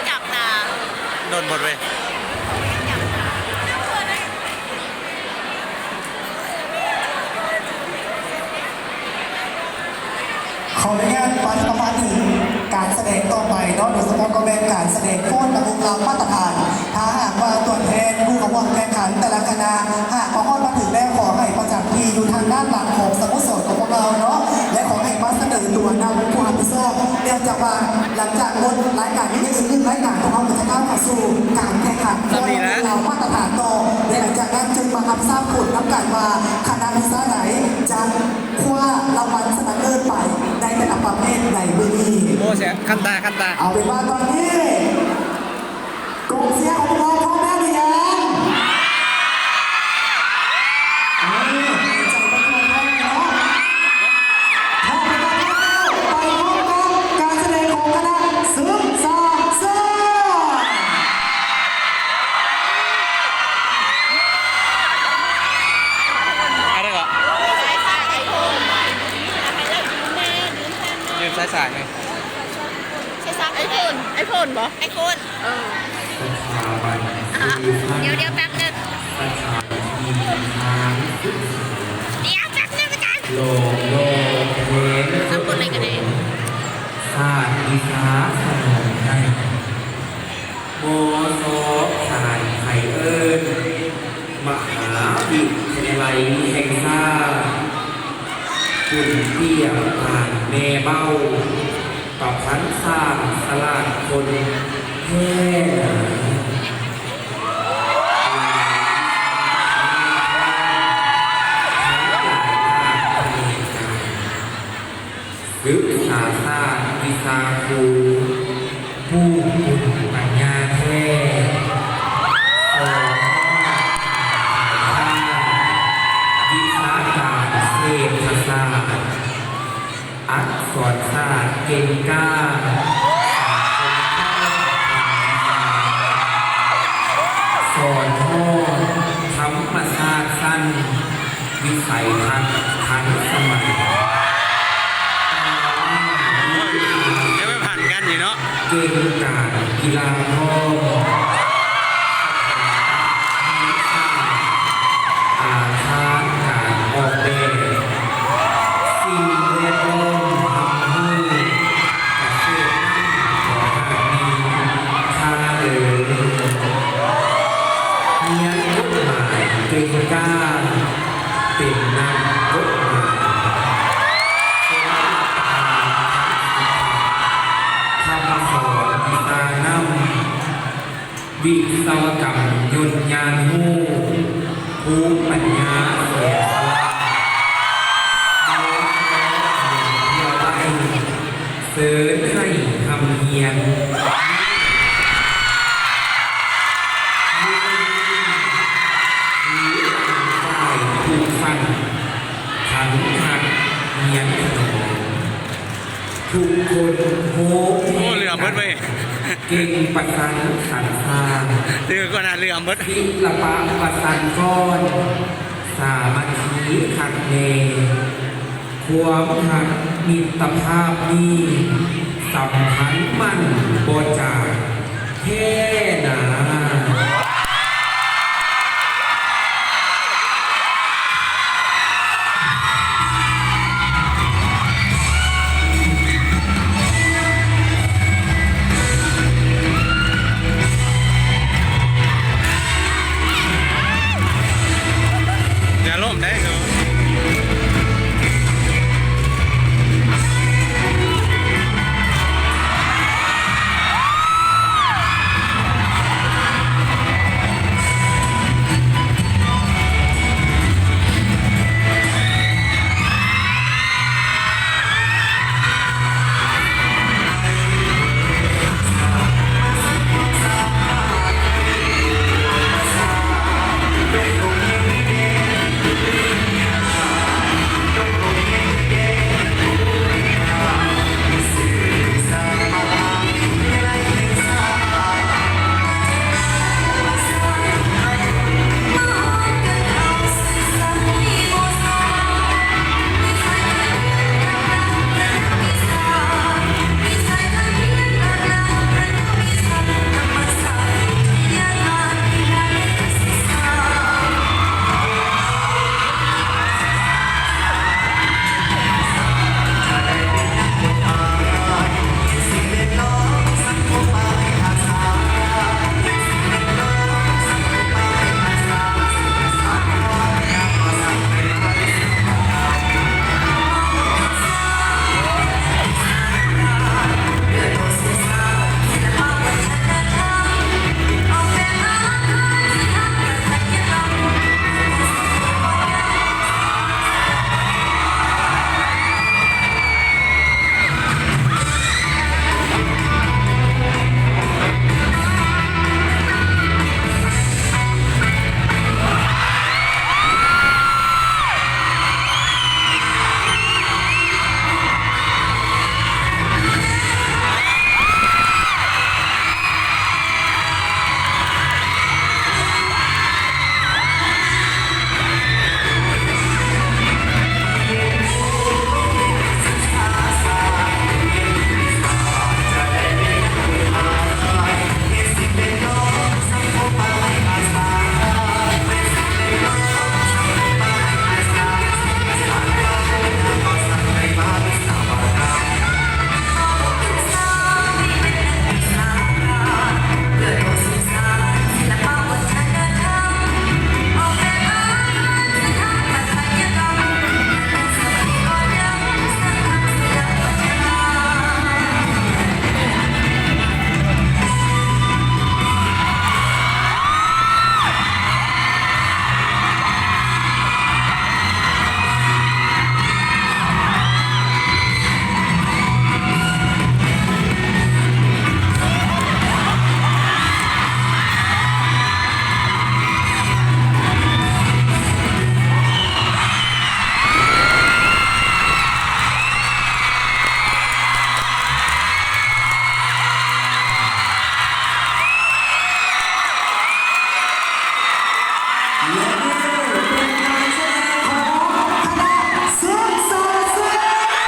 ຈັບນາ ດົນໝົດເວີຍ. ຂໍອະນຸຍາດປະຊາສຳພັນເຖິງການສະແດງຕໍ່ໄປເນາະ, ໂດຍສະເພາະກໍແມ່ນການສະແດງຟ້ອນລຳວົງລາວມາດຕະຖານ. ຖ້າຫາກວ່າຕົວແທນຜູ້ເຂົ້າຮ່ວມແຂ່ງຂັນແຕ່ລະຄະນະ ຫາກມາຮອດມາເຖິງແລ້ວ ຂໍໃຫ້ປະຈຳທີ່ຢູ່ທາງດ້ານຫຼັງຂອງສະໂມສອນຂອງພວກເຮົາເນາະ ແລະ ຂໍໃຫ້ມາສະເໜີຕົວນຳຜູ້ຮັບຜິດຊອບ. ເນື່ອງຈາກວ່າຫຼັງຈາກໝົດລາຍການນີ້ ອີກໜຶ່ງລາຍການ ພວກເຮົາກໍຈະກ້າວເຂົ້າສູ່ການແຂ່ງຂັນຟ້ອນລຳວົງລາວມາດຕະຖານຕໍ່ ແລະ ຫຼັງຈາກນັ້ນຈຶ່ງມາຮັບຊາບຜົນນຳກັນວ່າຄະນະວິຊາໃດຈະ ຄວ້າລາງວັນຊະນະເລີດໄປໃນແຕ່ລະປະເພດໃນມື້ນີ້. ໂອ້ ແຊບ ຄັນຕາ ຄັນຕາ. ເອົາເປັນວ່າຕອນນີ້ ກອງເຊຍຂອງພວກເຮົາພ້ອມແລ້ວຫຼືຍັງ? ເອີ ໃຈປະທ້ວງພ້ອມແລ້ວເນາະ. ຖ້າເປັນວ່າພ້ອມແລ້ວ ໄປພົບກັບການສະແດງຂອງຄະນະສຶກສາເຊີ. ຢືມສາຍສາຍໜ່ອຍ. ໃຊ້ສາຍ ໄອໂຟນ ໄອໂຟນບໍ່? ໄອໂຟນ ເອີ. ສະຖາບັນ ອ່າ ດຽວ ດຽວແປັບໜຶ່ງ. ສະຖານທີ່ທາງສຶກສາ ດຽວແປັບໜຶ່ງອາຈານ. ຫຼອມຫຼໍ່ແທນ ສາດວິຊາສະໜອງໃຫ້ ມຊ ຂານໄຂເອີ້ນ ມະຫາວິທະຍາໄລແຫ່ງຊາດ ປຸນປຽບປານແມ່ເບົ້າ ປະພັນສ້າງສະຫຼາດຄົນແທ້ນາ. ສຶກສາສາດວິຊາຄູ ຜູ້ກຸນປັນຍາແທ້, ສອນວິຊາການເສດຖະສາດ, ອັກສອນສາດເກັ່ງກ້າ, ສອນຮອດທຳມະຊາດຊັ້ນ ວິໄສທັດທັນສະໄໝ. ຍັງໄປຜ່ານກັນຢູ່ເນາະ. ເກັ່ງການກິລາພ້ອມ ອາຄານການອອກແບບ ສິ່ງແວດລ້ອມຮັບຮູ້ ກະເສດນຳຂໍຫາກມີຄ່າເລີຍ. ຮຽນກົດໝາຍເກັ່ງກ້າ ເປັນນັກກົດໝາຍ. ທຳມະສອນວິຊານ້ຳ ວິສະວະກຳຍົນຍານຮູ້ ພູມປັນຍາແສນສະຫວ່າງ. ເຊີນໃຫ້ຮ່ຳຮຽນ ມືດີ ຄືຕ່າງຝ່າຍຜູ້ຝັນ ທັນຮັກຮຽນຖະໜອມ. ທຸກຄົນໂຮມ ໂອ້ ເຫຼືອໝົດເວີຍ. ເກັ່ງປະສັນສັນສ້າງ ຖືກວ່າໜ້າເຫຼືອໝົດ. ສິລະປະປະສັນກອນ ສາມັກຄີຄັກແນ່. ຄວາມຮັກມິດຕະພາບນີ້ ສຳພັນໝັ້ນບໍ່ຈາງແທ້ນາ. ຢ່າລົ້ມເດ້ ກ